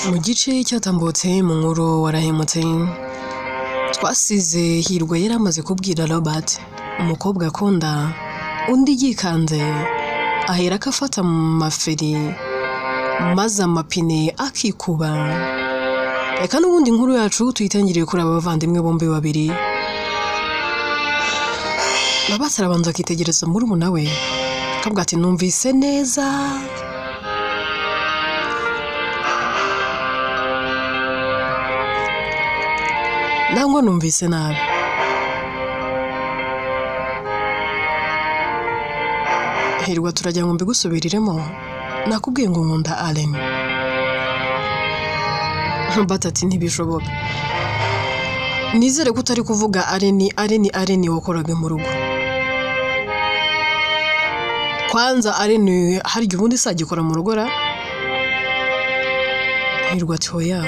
Mu gice cyatambutse mu nkuru warahemutse, twasize Hirwa yari amaze kubwira Robert umukobwa akunda, undi yikanze aherako afata mu maferi maze amapine akikuba. Reka n'ubundi inkuru yacu tuyitangiriye kuri aba bavandimwe bombi babiri. Robert arabanza akitegereza murumuna we akavuga ati numvise neza. Nangwa numvise nabi. Hirwa turajya ngo mbigusubiriremo, nakubwiye ngo nkunda Allen. Robert ati ntibishoboka. Nizere ko utari kuvuga Allen, Allen, Allen wakoraga mu rugo. Kwanza Allen harya ubundi sagikora mu rugo ra? Hirwa ati oya,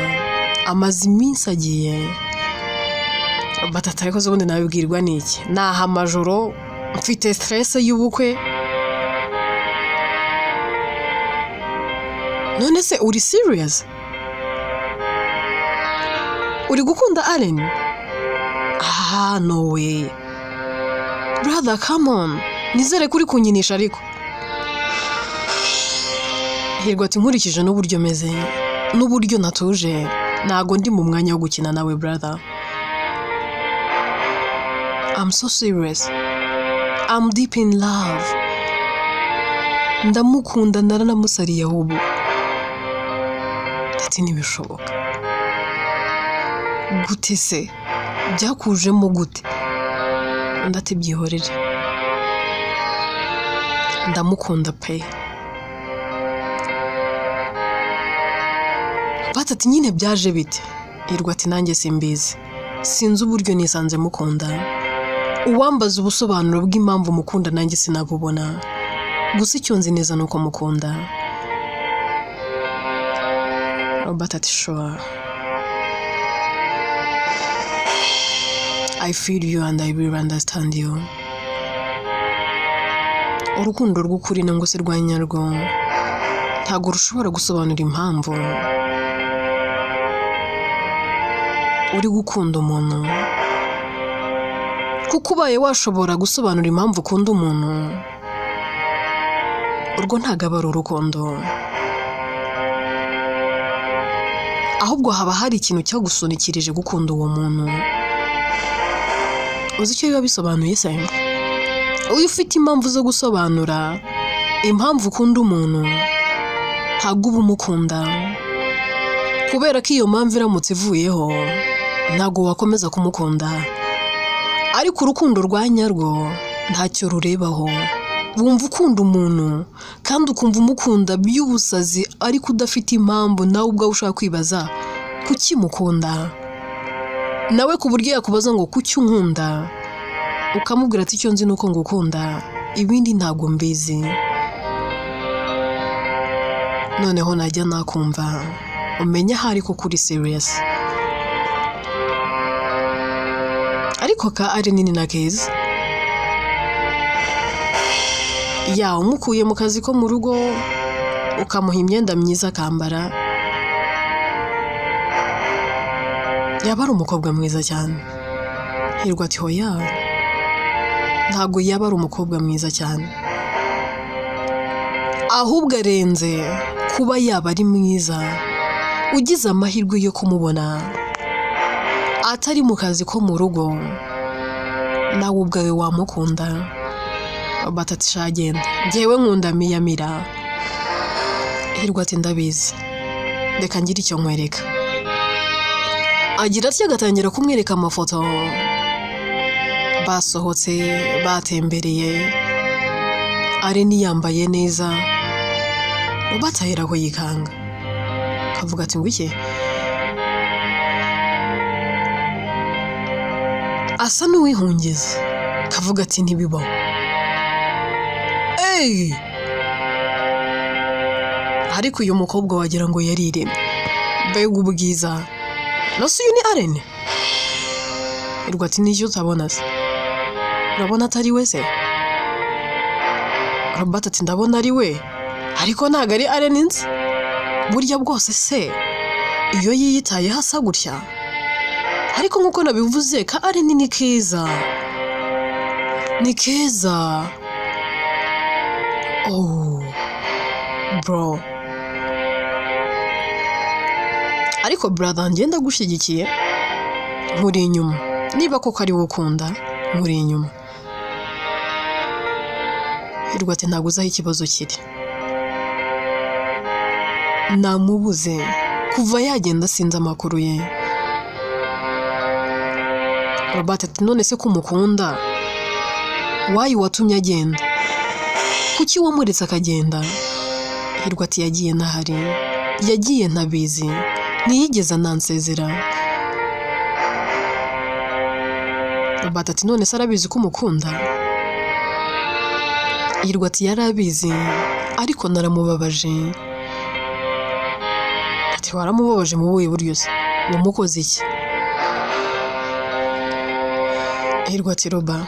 amaze iminsi agiye. Robert ati ariko se ubundi nabibwirwa n'iki? Naha amajoro mfite stress y'ubukwe. None se uri serious? Uri gukunda Allen? Ah, no way. Brother, come on. Nizere ko uri kunyinisha ariko. Hirwa ati nkurikije n'uburyo meze, n'uburyo natuje, ntago ndi mu mwanya wo gukina nawe brother. I'm so serious. I'm deep in love. Ndamukunda naranamusariye ahubwo. Ati ntibishoboka. Gute se? Byakujemo gute? Undi ati byihorere. Ndamukunda pe. Robert ati nyine byaje bite? Hirwa ati nanjye simbizi. Sinzi uburyo nisanze mukunda. Uwambaza ubusobanuro bw'impamvu mukunda nanjye sinabubona. Gusa icyo nzi neza nuko mukunda. Robert ati sure. I feel you and I will understand you. Urukundo rw'ukuri nangwa se rwa nyarwo ntabwo rushobora gusobanura impamvu uri gukunda umuntu. Kuko ubaye washobora gusobanura impamvu ukunda umuntu, urwo ntabwo aba ari urukundo. Ahubwo haba hari ikintu cyagusunikirije gukunda uwo muntu. Uzi icyo biba bisobanuye se? Iyo ufite impamvu zo gusobanura impamvu ukunda umuntu, ntabwo uba umukunda. Kubera ko iyo mpamvu iramutse ivuyeho, ntabwo wakomeza kumukunda. Ariko urukundo rwa nyarwo ntacyo rurebaho. Wumva ukunda umuntu kandi ukumva umukunda by'ubusazi ariko udafite impamvu, nawe ubwawe ushaka kwibaza kuki mukunda. Nawe ku buryo yakubaza ngo kuki unkunda, ukamubwira ati icyo nzi nuko ngukunda, ibindi ntabwo mbizi. Noneho najya nakumva umenya ahari ko kuri serious. Ariko ka ari nini na keza. Ya umukuye mu kazi ko mu rugo ukamuha imyenda myiza akambara, yaba ari umukobwa mwiza cyane. Hirwa ati hoya, ntabwo yaba ari umukobwa mwiza cyane, ahubwo arenze kuba yaba ari mwiza. Ugize amahirwe yo kumubona atari mu kazi ko mu rugo, nawe ubwawe wamukunda. Robert ati sha genda, njyewe nkunda Miyamira. Hirwa ati ndabizi, reka ngire icyo nkwereka. Agira atya agatangira kumwereka amafoto. Basohotse batembereye, Allen yambaye neza. Robert ahera ko yikanga, akavuga ati ngwiki? Asa n'uwihungiza, akavuga ati ntibibaho. Hey! Ariko uyu mukobwa wagira ngo yariremye. Mbega ubwiza! Nose uyu ni Allen? Hirwa ati n'icyo utabona se? Urabona atari we se? Robert ati ndabona ari we, ariko ntabwo ari Allen nzi. Burya bwose se Iyo yiyitayeho asa gutya, ariko nk'uko nabivuze ka Allen ni keza, ni keza. Oh bro, ariko brother njye ndagushyigikiye, nkuri inyuma. Niba koko ari wowe ukunda, nkuri inyuma. Hirwa ati ntabwo uzi aho ikibazo kiri. Namubuze kuva yagenda sinzi amakuru ye. Robert ati none se ko umukunda, wayi watumye agenda? Kuki wamuretse akagenda? Hirwa ati yagiye ntahari, yagiye ntabizi, ntiyigeze anansezera. Robert ati none se arabizi ko umukunda? Hirwa ati yarabizi, ariko naramubabaje. Ati waramubabaje mu buhe buryo se? Wamukoze iki? Hirwa ati Roba,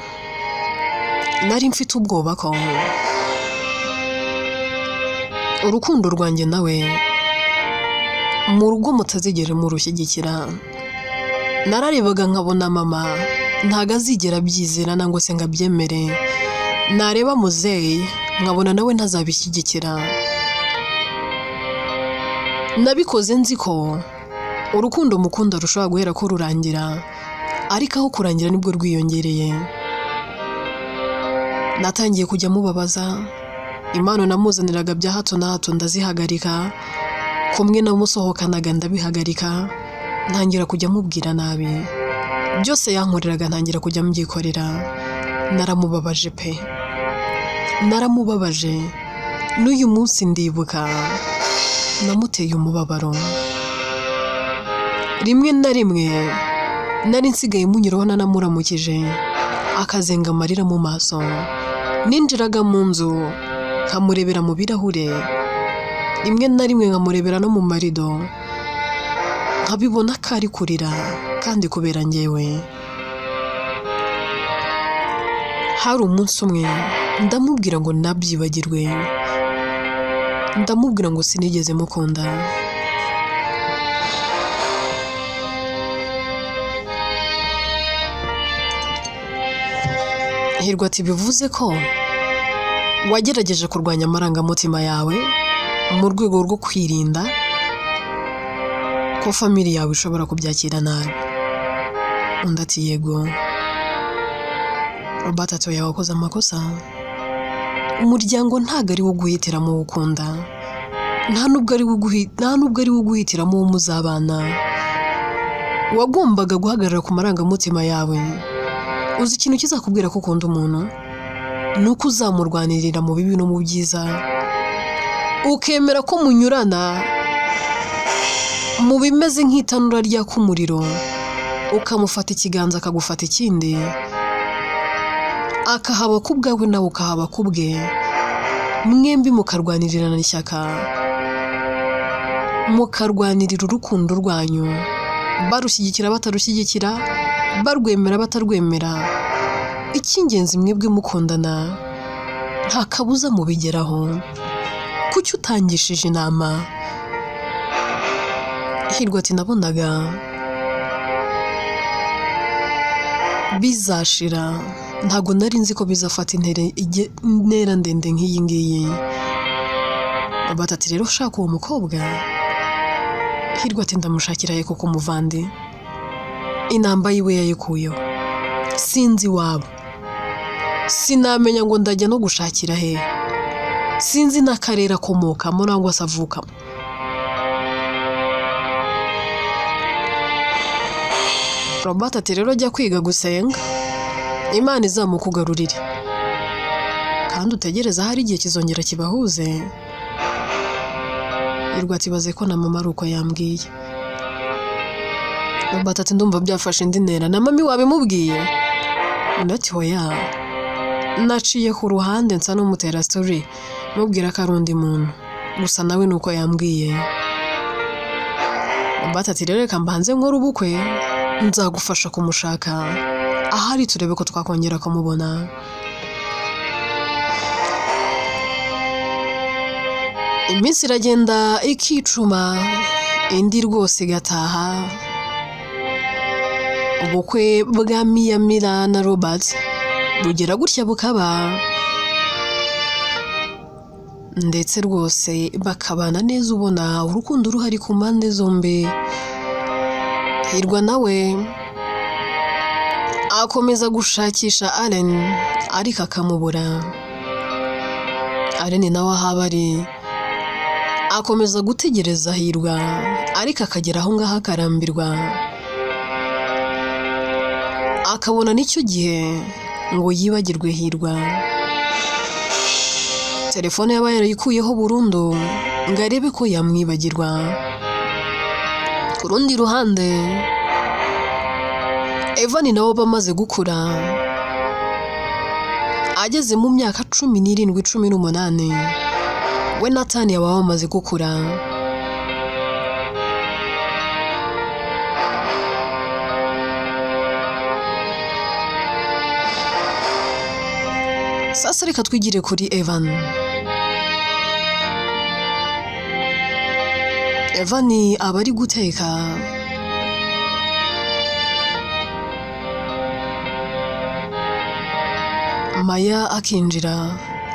nari mfite ubwoba ko urukundo rwanjye nawe mu rugo mutazigera murushyigikira. Nararebaga nkabona mama ntago azigera abyizera nangwa se ngo abyemere. Nareba muzeyi nkabona nawe ntazabishyigikira. Nabikoze nzi ko urukundo mukunda rushobora guhera ko rurangira, ariko aho kurangira nibwo rwiyongereye. Natangiye kujya mubabaza, impano namuzaniraga bya hato na hato ndazihagarika, kumwe namusohokanaga ndabihagarika, ntangira kujya mubwira nabi. Byose yankoreraga ntangira kujya mbyikorera. Naramubabaje pe, naramubabaje. N'uyu munsi ndibuka namuteye umubabaro. Rimwe na rimwe nari nsigaye munyuraho nanamuramukije, akazenga amarira mu maso. Ninjiraga mu nzu nkamurebera mu birahure, rimwe na rimwe nkamurebera no mu marido, nkabibona ko ari kurira kandi kubera njyewe. Hari umunsi umwe ndamubwira ngo nabyibagirwe, ndamubwira ngo sinigeze mukunda. Hirwa ati bivuze ko wagerageje kurwanya amarangamutima yawe mu rwego rwo kwirinda ko family yawe ishobora kubyakira nabi. Undi ati yego. Robert ati oya, wakoze amakosa. Umuryango ntago ari wo uguhitiramo uwo ukunda, nta nubwo ari wo uguhitiramo uwo muzabana. Wagombaga guhagarara ku marangamutima yawe. Uzi ikintu kizakubwira ko ukunda umuntu? Ni uko uzamurwanirira mu bibi no mu byiza, ukemera ko munyurana mu bimeze nk'itanura ryaka umuriro, ukamufata ikiganza akagufata ikindi, akahaba ku bwawe nawe ukahaba ku bwe, mwembi mukarwanirirana ishyaka, mukarwanirira urukundo rwanyu, barushyigikira batarushyigikira, barwemera batarwemera. Icy'ingenzi mwebwe mukundana, nta kabuza mubigeraho. Kuki utangishije inama? Hirwa ati nabonaga bizashira, ntago nari nzi ko bizafata intera ndende nk'iyi ngiyi. Robert ati rero ushaka uwo mukobwa? Hirwa ati ndamushakira ye koko muvandi, inamba yiwe yayikuyeho, sinzi iwabo, sinamenya ngo ndajya no gushakira he, sinzi n'akarere akomokamo nangwa se avukamo. Robert ati rero jya kwiga gusenga, Imana izamukugarurire, kandi utegereze ahari igihe kizongera kibahuze. Hirwa ati baze ko na mama ari uko yambwiye. Robert ati ndumva byafashe indi ntera, na mami wabimubwiye? Undi ati oya, naciye ku ruhande nsa n'umutera story mubwira ko ari undi muntu, gusa nawe nuko yambwiye. Robert ati rero reka mbanze nkore ubukwe, nzagufasha kumushaka, ahari turebe ko twakongera kumubona. Iminsi iragenda ikicuma, Indi rwose igataha. Ubukwe bwa Miyamira na Robert bugera gutya bukaba, ndetse rwose bakabana neza, ubona urukundo ruhari ku mpande zombi. Hirwa nawe akomeza gushakisha Allen ariko akamubura. Allen nawe aho aba ari akomeza gutegereza Hirwa ariko akagera aho ngaho akarambirwa, akabona n'icyo gihe ngo yibagirwe Hirwa. Telefone yaba yarayikuyeho burundu ngo arebe ko yamwibagirwa. Ku rundi ruhande Evan nawe bamaze gukura, ageze mu myaka 17 18, we na Tania baba bamaze gukura. Sasa reka twigire kuri Evan. Evan aba ari guteka, Maya akinjira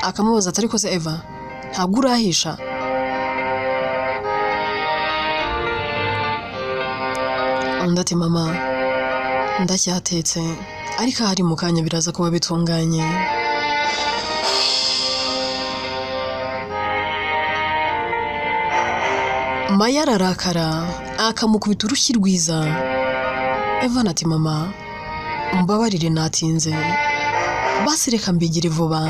akamubaza ati ariko se Eva ntabwo urahisha? Undi ati mama ndacyatetse ariko ahari mu kanya biraza kuba bitunganye. Maya ararakara akamukubita urushyi rwiza. Evan ati mama umbabarire natinze, basi reka mbigire vuba.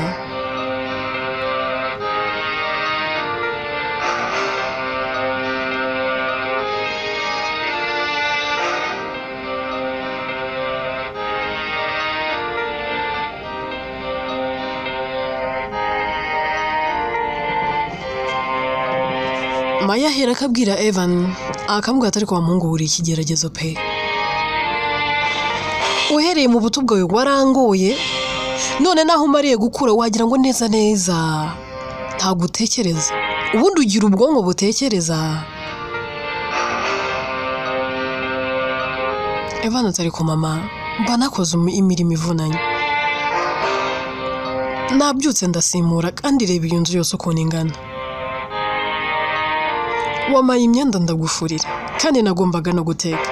Maya ahera akabwira Evan akamubwira ati ariko wa muhungu wuriye ikigeragezo pe, uhereye mu buto bwawe warangoye, none naho umariye gukura wagira ngo neza neza ntabwo utekereza, ubundi ugira ubwonko butekereza. Evan ati ariko mama mba nakoze imirimo ivunanye, nabyutse ndasimura kandi reba iyo nzu yose ukuntu ingana, wamaye imyenda ndagufurira kandi nagombaga no guteka,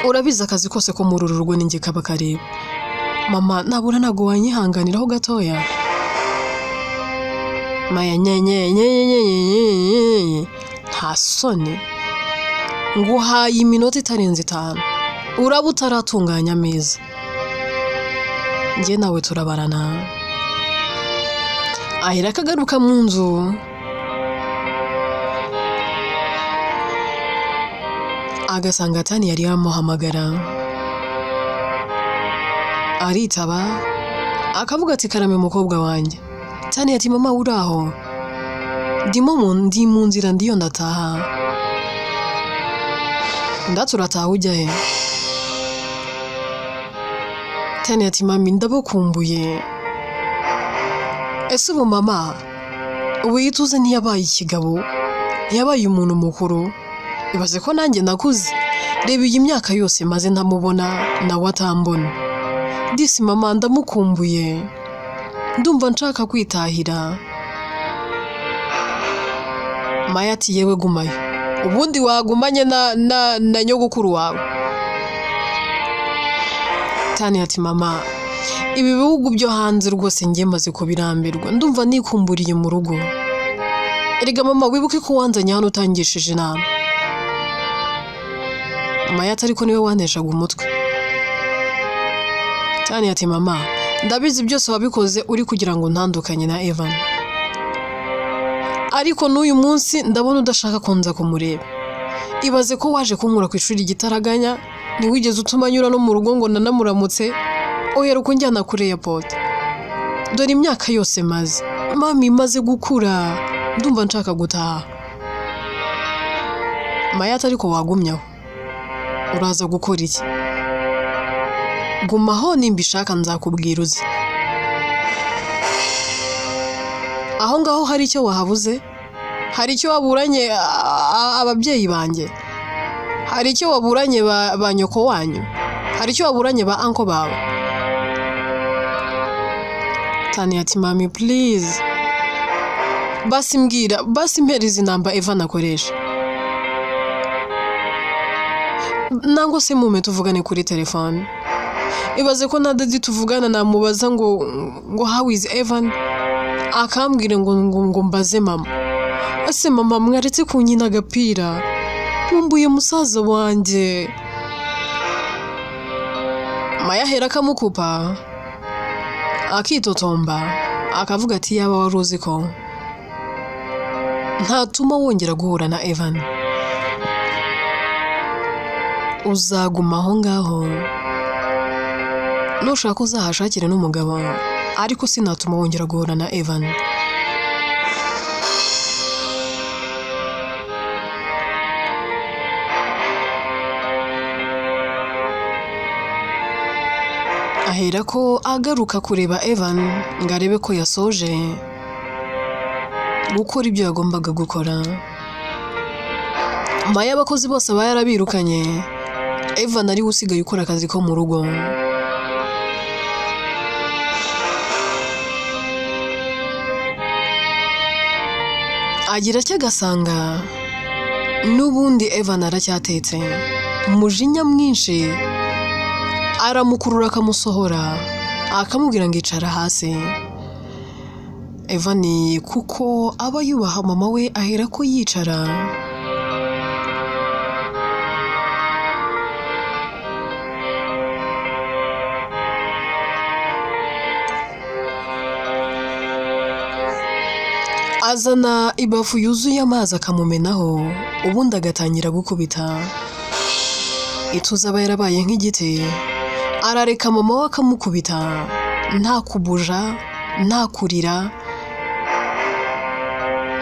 urabizi akazi kose ko muri uru rugo ninjye kaba kareba. Mama nabura ntabwo wanyihanganiraho gatoya? Maya nyenye nyenye nta soni, nguhaye iminota itarenze 5 uraba utaratunganya ameza, njye nawe turabarana. Ahera akagaruka mu nzu agasanga Tani yari yamuhamagara, aritaba akavuga ati karame mukobwa wanjye. Tani ati mama uraho, ndimo ndi mu nzira ndiyo ndataha. Ndaturataha ujya he? Tani ati mami ndabakumbuye. Ese ubu mama ubu yituze ntiyabaye ikigabo, ntiyabaye umuntu mukuru? Ibaze ko nanjye nakuze, reba iyi myaka yose maze ntamubona nawe atambona. Disi mama ndamukumbuye, ndumva nshaka kwitahira. Maya ati yewe gumayo, ubundi wagumanye na nyogokuru wawe. Tani ati mama ibi bihugu byo hanze rwose njye maze kubirambirwa, ndumva nikumburiye mu rugo. Erega mama wibuke ko wanzanye hano utangishije inama. Maya ati ariko niwe wanteshaga umutwe. Tani ati mama ndabizi byose wabikoze uri kugira ngo ntandukanye na Evan, ariko n'uyu munsi ndabona udashaka konza kumureba. Ibaze ko waje kunkura ku ishuri igitaraganya, ntiwigeze utuma nyura no mu rugo ngo nanamuramutse, uheruka unjyana kuri airport. Dore imyaka yose maze mami maze gukura, ndumva nshaka gutaha. Maya ati ariko wagumyaho uraza gukora iki? Gumaho nimba ishaka nzakubwira uze. Aho ngaho hari icyo wahabuze? Hari icyo waburanye ababyeyi banjye? Hari icyo waburanye ba nyoko wanyu? Hari icyo waburanye ba anko bawe? Tania ati mami please, basi mbwira, basi mpereza inamba Evan akoresha, nangwa se mume tuvugane kuri telefone. Ibaze ko na daddy tuvugana namubaza ngo how is Evan, akambwira ngo mbaze mama. Ese mama mwaretse kunkina agapira, nkumbuye musaza wanjye. Maya ahera akamukupa akitotomba akavuga ati yaba wari uzi ko ntatuma wongera guhura na Evan, uzaguma aho ngaho, nushaka uzahashakire n'umugabo, ariko sinatuma wongera guhura na Evan. Ahera ko agaruka kureba Evan ngo arebe ko yasoje gukora ibyo yagombaga gukora. Maya abakozi bose aba yarabirukanye, Evan ari we usigaye ukora akazi ko mu rugo. Agira icyo agasanga n'ubundi Evan aracyatetse, umujinya mwinshi aramukurura akamusohora akamubwira ngo icara hasi. Evan kuko aba yubaha mama we ahera ko yicara. Azana ibafu yuzuye amazi akamumenaho, ubundi agatangira gukubita. Ituze aba yarabaye nk'igiti, arareka mama we akamukubita, nta kubuja, nta kurira.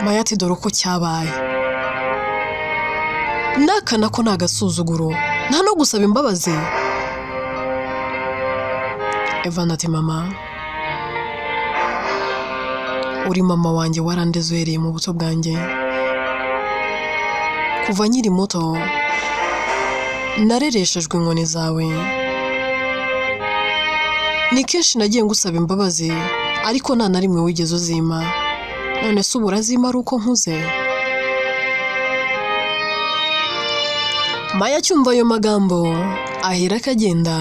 Maya ati dore uko cyabaye, n'akana ko ni agasuzuguro, nta no gusaba imbabazi. Evan ati mama, uri mama wanjye, warandeze uhereye mu buto bwanjye. Kuva nkiri muto narereshejwe inkoni zawe. Ni kenshi nagiye ngusaba imbabazi, ariko nta na rimwe wigeze uzima. None se ubu urazima ari uko nkuze? Maya acyumva ayo magambo ahera akagenda.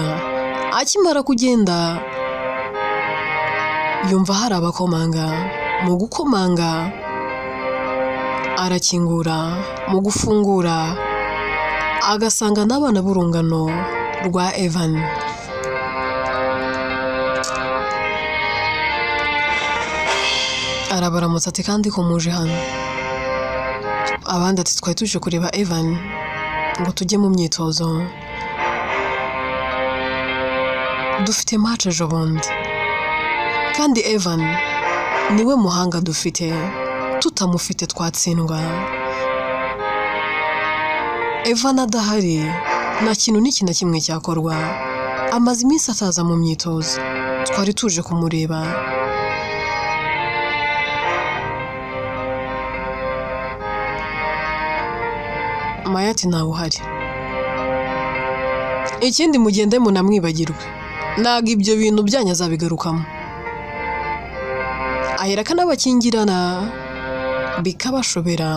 Akimara kugenda yumva hari abakomanga. Mu gukomanga arakingura, mu gufungura agasanga n'abana b'urungano rwa Evan. Arabaramutsa ati kandi ko muje hano? Abandi ati twari tuje kureba Evan ngo tujye mu myitozo, dufite match ejo bundi, kandi Evan niwe muhanga dufite, tutamufite twatsindwa. Evan adahari nta kintu n'iki na kimwe cyakorwa, amaze iminsi ataza mu myitozo, twari tuje kumureba. Maya ati ntawe uhari. Ikindi mugende munamwibagirwe, ntabwo ibyo bintu byanyu azabigarukamo. Ahera akanabakingirana bikabashobera.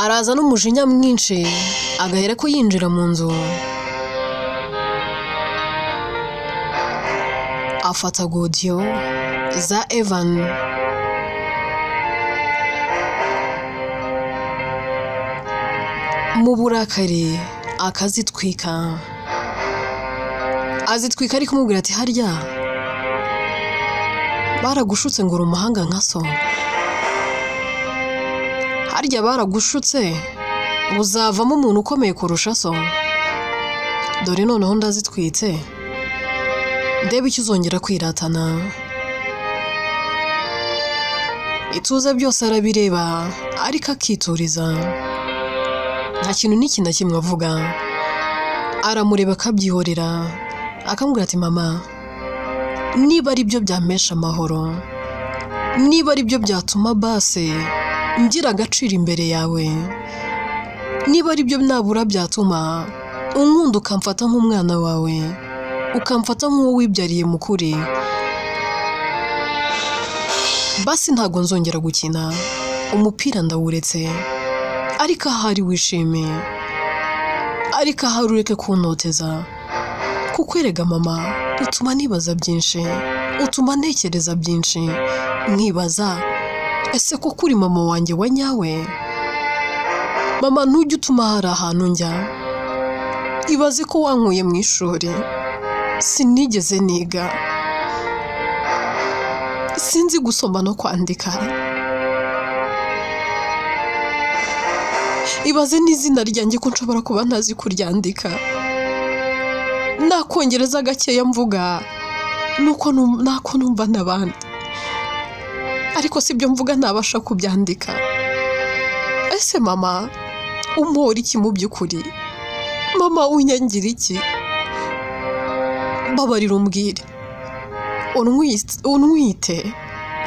Araza n'umujinya mwinshi agahera ko yinjira mu nzu, afata godiyo za Evan mu burakari akazitwika. Azitwika ari kumubwira ati harya baragushutse ngo uri umuhanga nka so, harya baragushutse uzavamo umuntu ukomeye kurusha so, dore noneho ndazitwitse ndebe icyo uzongera kwiratana. Ituze byose arabireba ariko akituriza, nta kintu n'iki na kimwe avuga. Aramureba akabyihorera akamubwira ati mama, niba ari byo byampesha amahoro Niba ari byo byatuma base ngira agaciro imbere yawe, niba ari byo nabura byatuma unkunda ukamfata nk'umwana wawe, ukamfata nk'uwo wibyariye mukuri, basi ntabwo nzongera gukina umupira, ndawuretse. Ariko ahari wishime, ariko ahari ureke kuntoteza, kuko erega mama utuma nibaza byinshi, utuma ntekereza byinshi, nkibaza ese koko uri mama wanjye wa nyawe? Mama ntujya utuma hari ahantu njya, ibaze ko wankuye mu ishuri, sinigeze niga, sinzi gusoma no kwandika, ibaze n'izina ryanjye ko nshobora kuba ntazi kuryandika, nakongereza gakeya mvuga nuko nako numva n'abandi, ariko sibyo mvuga ntabasha kubyandika. Ese mama umpora iki mu by'ukuri? Mama unyangira iki? Babarira umbwire, unwite,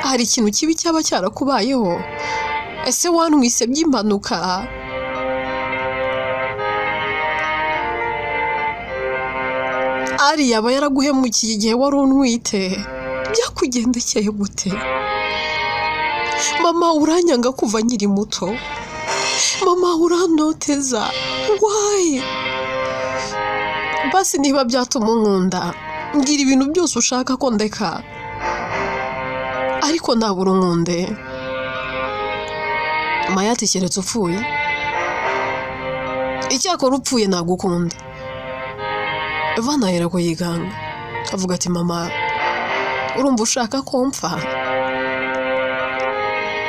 hari ikintu kibi cyaba cyarakubayeho? Ese wantwise by'impanuka? Ari yaba yaraguhemukiye igihe wari unwite? Byakugendekeye gute? Mama uranyanga kuva nkiri muto, mama urantoteza, why? Basi niba byatuma unkunda, mbwira ibintu byose ushaka ko ndeka, ariko ntabura unkunde. Maya ati keretse upfuye, icyakora upfuye nagukunda. Evana ahera ko yiganga avuga ati mama urumva ushaka ko mpfa?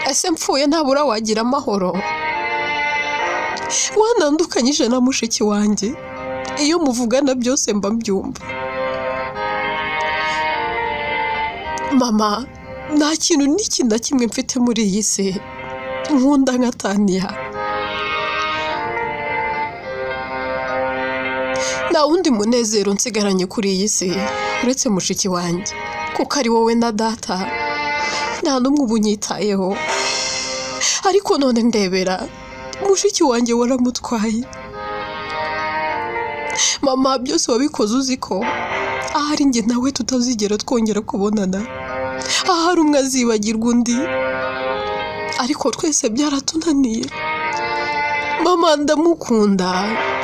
Ese mpfuye ntabura wagira amahoro? Wanandukanyije na mushiki wanjye, iyo muvugana byose mba mbyumva. Mama nta kintu n'iki na kimwe mfite muri iyi si nkunda nka Tania, nta wundi munezero nsigaranye kuri iyi si uretse mushiki wanjye, kuko ari wowe na data nta n'umwe uba unyitayeho. Ariko none ndebera mushiki wanjye waramutwaye. Mama byose wabikoze uzi ko ahari njye nawe tutazigera twongera kubonana, ahari umwe azibagirwa undi, ariko twese byaratunaniye. Mama ndamukunda,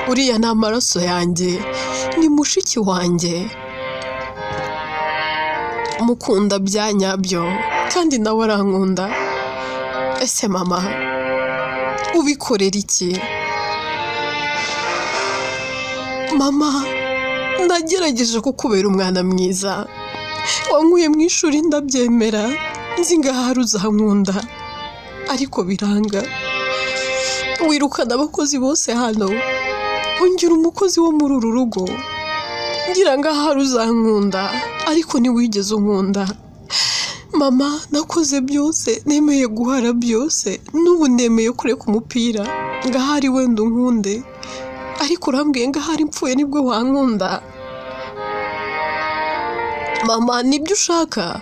uriya ni amaraso yanjye, ni mushiki wanjye, mukunda bya nyabyo kandi nawe arankunda. Ese mama ubikorera iki? Mama nagerageje kukubera umwana mwiza, wankuye mu ishuri ndabyemera, nzi ngahari uzankunda, ariko biranga. Wirukana abakozi bose hano, ungira umukozi wo muri uru rugo, ngira ngahari uzankunda, ariko ntiwigeze unkunda. Mama nakoze byose, nemeye guhara byose, n'ubu nemeye kureka umupira ngahari wenda unkunde, ariko urambwiye ngahari mpfuye nibwo wankunda. Mama nibyo ushaka?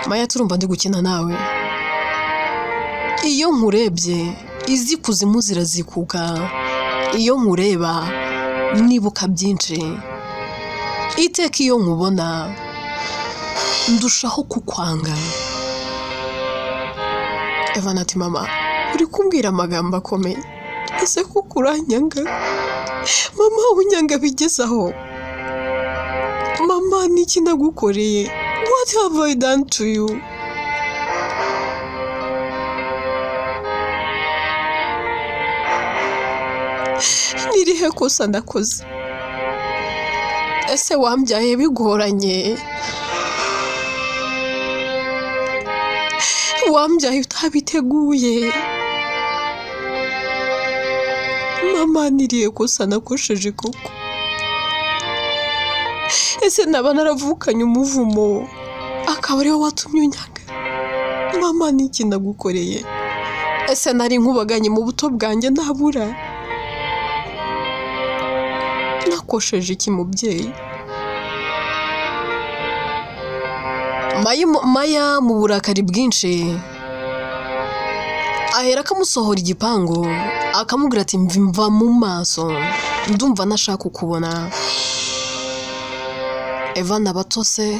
Maya turumva ndi gukina nawe. Iyo nkurebye izikuzimu zirazikuka, iyo nkureba nibuka byinshi, iteka iyo nkubona ndushaho kukwanga. Evana ati mama uri kumbwira amagambo akomeye, ese kuko uranyanga? Mama unyanga bigezaho? Mama niki nagukoreye? What have I done to you? Nirihe kosa nakoze? Ese wambyaye bigoranye? Wambyaye utabiteguye? Mama nirihe kosa nakosheje koko? Ese naba naravukanye umuvumo akaba ariwo watumye unyanga? Mama niki nagukoreye? Ese nari nkubaganye mu buto bwanjye ntabura? Nakosheje iki mubyeyi? Maya mu burakari bwinshi ahera akamusohora igipangu, akamubwira ati mva mu maso, ndumva ntashaka kukubona. Evan aba atose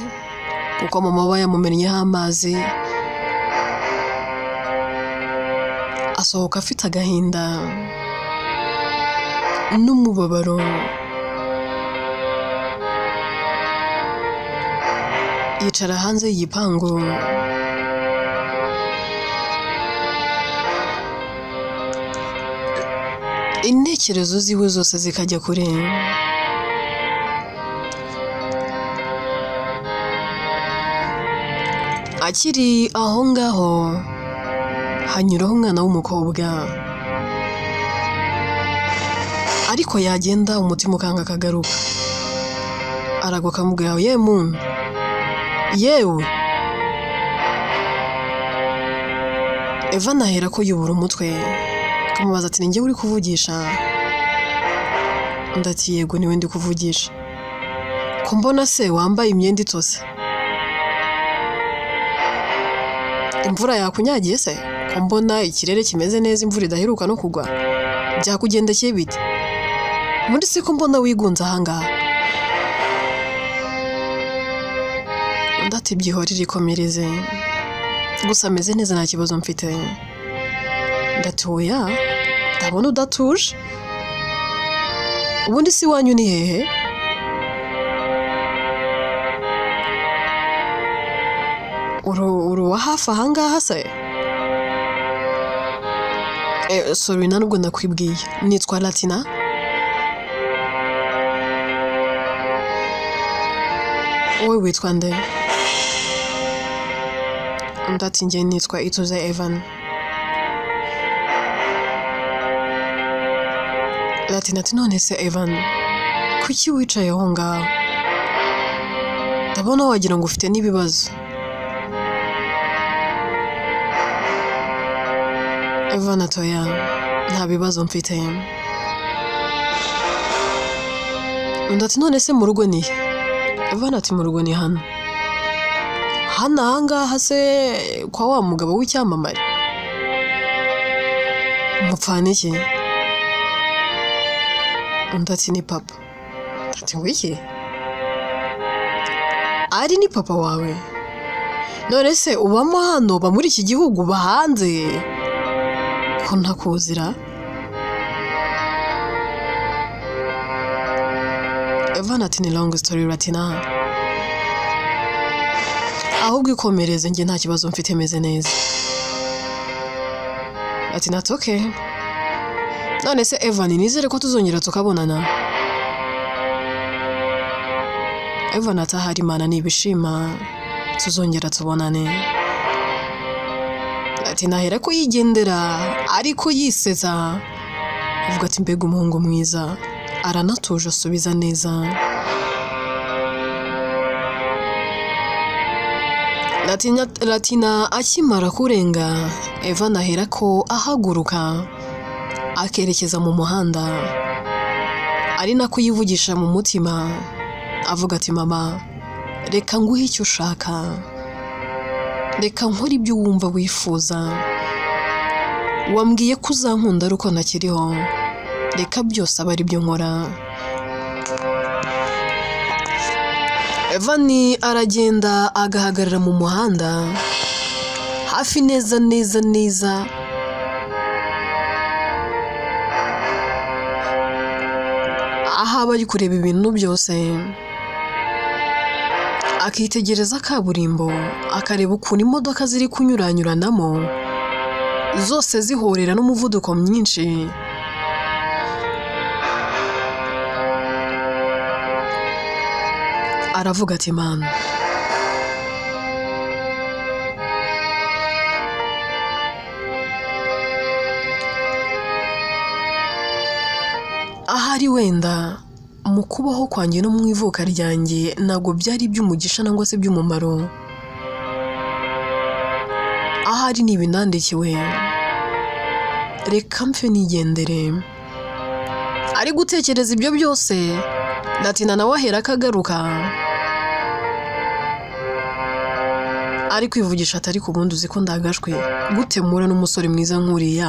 kuko mama aba yamumennyeho amazi, asohoka afite agahinda n'umubabaro. Yicara hanze y'igipangu, intekerezo ziwe zose zikajya kure. Akiri aho ngaho hanyuraho umwana w'umukobwa, ariko yagenda umutima ukanga akagaruka. Aragwa akamubwira ye muntu, yewe. Evan ahera ko yubura umutwe, akamubaza ati ninjye uri kuvugisha? Undi ati yego niwe ndi kuvugisha. Ko mbona se wambaye imyenda itose, imvura yakunyagiye se? Ko mbona ikirere kimeze neza, imvura idaheruka no kugwa, byakugendekeye bite? Muri se ko mbona wigunze ahangaha? Undi ati byihorere ikomereze, gusa ameze neza nta kibazo mfite. Ndati oya, ndabona udatuje, ubundi si iwanyu ni hehe? Uri uwa hafi ahangaha se? Sorry nta nubwo nakwibwiye, nitwa Latina. Wowe witwa nde? Undi ati njye nitwa Ituze Evan. Latina ati none se Evan, kuki wicaye aho ngaho? Ndabona wagira ngo ufite n'ibibazo. Evan ati oya, nta bibazo mfite. Undi ati none se mu rugo ni he? Evan ati mu rugo ni hano. Hano ahangaha se kwa wa mugabo w'icyamamare? Mupfana iki? Undi ati ni papa. Ati wiki? Ari ni papa wawe? None se ubamo hano, uba muri iki gihugu, uba hanze? Ko ntakuzira? Evan ati ni long story Latina, ahubwo ikomereze njye nta kibazo mfite, meze neza. Latina ati okay. None se Evan, nizere ko tuzongera tukabonana. Evan ati ahari Imana nibishima tuzongera tubonane. Latina ahera ko yigendera ariko yisetsa, avuga ati mbega umuhungu mwiza, aranatuje asubiza neza. Latina akimara kurenga, Evan ahera ko ahaguruka akerekeza mu muhanda, ari nako yivugisha mu mutima avuga ati mama, reka nguhe icyo ushaka, reka nkore ibyo wumva wifuza, wambwiye ko uzankunda ari uko ntakiriho, reka byose aba ari byo nkora. Evan aragenda agahagarara mu muhanda hafi neza neza neza aho aba ari kureba ibintu byose, akitegereza kaburimbo, akareba ukuntu imodoka ziri kunyuranyuranamo zose zihorera n'umuvuduko mwinshi. Aravuga ati Mana, ahari wenda mu kubaho kwanjye no mu ivuka ryanjye ntabwo byari iby'umugisha nangwa se iby'umumaro, ahari ni ibinandikiwe, reka mpfe nigendere. Ari gutekereza ibyo byose, Latina nawe ahera akagaruka. Ari kwivugisha atari ku bundi, uzi ko ndagashwe gute mpura n'umusore mwiza nk'uriya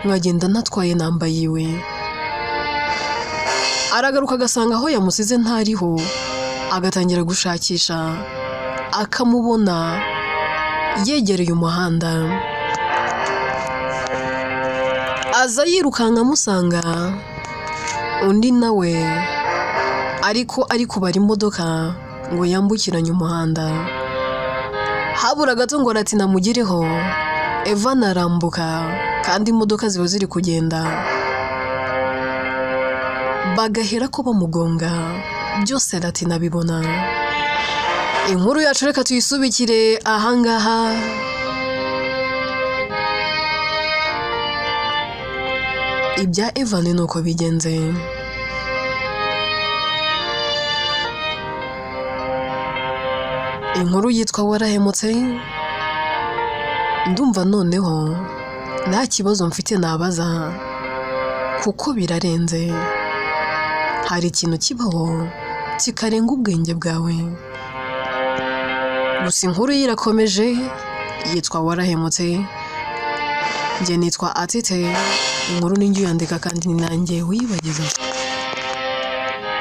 nkagenda ntatwaye namba yiwe. Aragaruka agasanga aho yamusize ntariho, agatangira gushakisha, akamubona yegereye umuhanda. Aza yirukanka amusanga, undi nawe ariko ari kubara imodoka ngo yambukiranye umuhanda. Habura gato ngo Latina amugereho, Evan arambuka kandi imodoka ziba ziri kugenda, bagahera ko bamugonga, byose Latina abibona. Inkuru yacu reka tuyisubikire ahangaha. Ibya Evan ni uko bigenze. Inkuru yitwa Warahemutse. Ndumva noneho nta kibazo mfite nabaza kuko birarenze. Hari ikintu kibaho kikarenga ubwenge bwawe. Gusa inkuru ye irakomeje, yitwa Warahemutse. Njye nitwa Atete, inkuru ni njye uyandika kandi ni nanjye uyibagezaho.